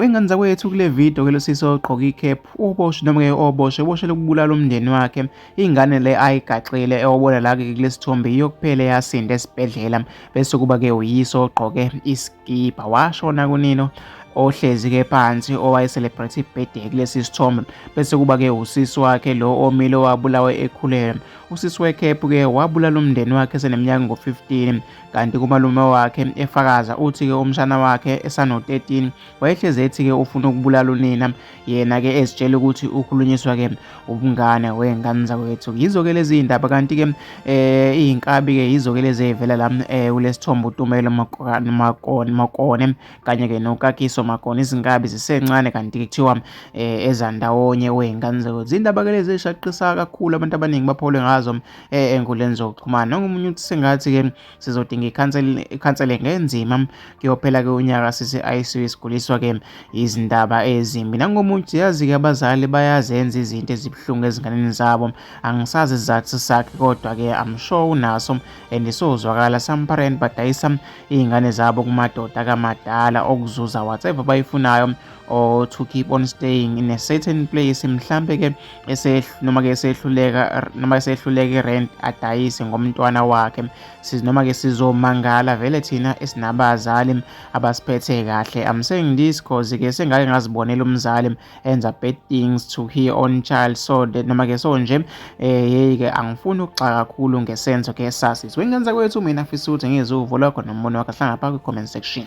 Wengane zakwethu, kule video ke losisi ogqoke i-cap uboshwe, noma ke oboshwe uboshelwe ukubulala umndeni wakhe. Ingane le ayigaxile ewabona la ke kulesithombe iyo kuphela eyasinda esibhedlela, bese kuba ke uyise ogqoke iskipa washona kunino ohlezi ke phansi owaye-celebrate i-birthday kulesi sithombe, bese kuba ke usisi wakhe lo omile owabulawa ekhulelwe. Usisi we-cap ke wabulala umndeni wakhe eseneminyaka ngo-15, kanti kumalume wakhe efakaza uthi-ke umshana wakhe esano-13 wayehlezi ethi-ke ufuna ukubulala unina, yena-ke ezitshela ukuthi ukhulunyiswa-ke ubungane. Wey'ngane zakwethu, yizo-ke lezi iy'ndaba, kanti-ke iy'nkabi-ke yizo-ke lezi ey'vela la kulesithombe, uTumelo Makone kanye-ke noKagiso Makone. Izinkabi zisencane, kanti-ke kuthiwa ezandawonye. Wey'ngane zakwethu, zindaba-ke lezi ey'shaqisa kakhulu, abantu abaningi baphawule ngazo ey'nkundleni zokuxhumana. Nomunye uthi sengathi-ke sizodinga ikhansele ngenzima, kuyophela-ke unyaka sise-ICU siguliswa-ke izindaba ezimbi. Nangomunye yazi-ke abazali bayazenza izinto ezibuhlungu ezinganeni zabo, angisazi isizathu sakhe, kodwa-ke I'm sure unaso and sozwakala. Some parent badayisa iy'ngane zabo kumadoda kamadala okuzuza whatever bayifunayo or to keep on staying in a certain place. Mhlambe-ke noma-ke esehluleka, noma esehluleka i-rent, adayise ngomntwana wakhe. Noma-ke sizomangala vele thina esinabazali abasiphethe kahle. I'm saying this 'cause-ke sengake ngazibonela umzali enza bad things to her own child, so noma-ke so nje hey-ke angifuni ukuxaka kakhulu ngesenzo ke sasisi. Wengane zakwethu, mina ngifisa ukuthi ngizwe uvo lwakho nombono wakho. Hlangana phakathi kwi-comment section.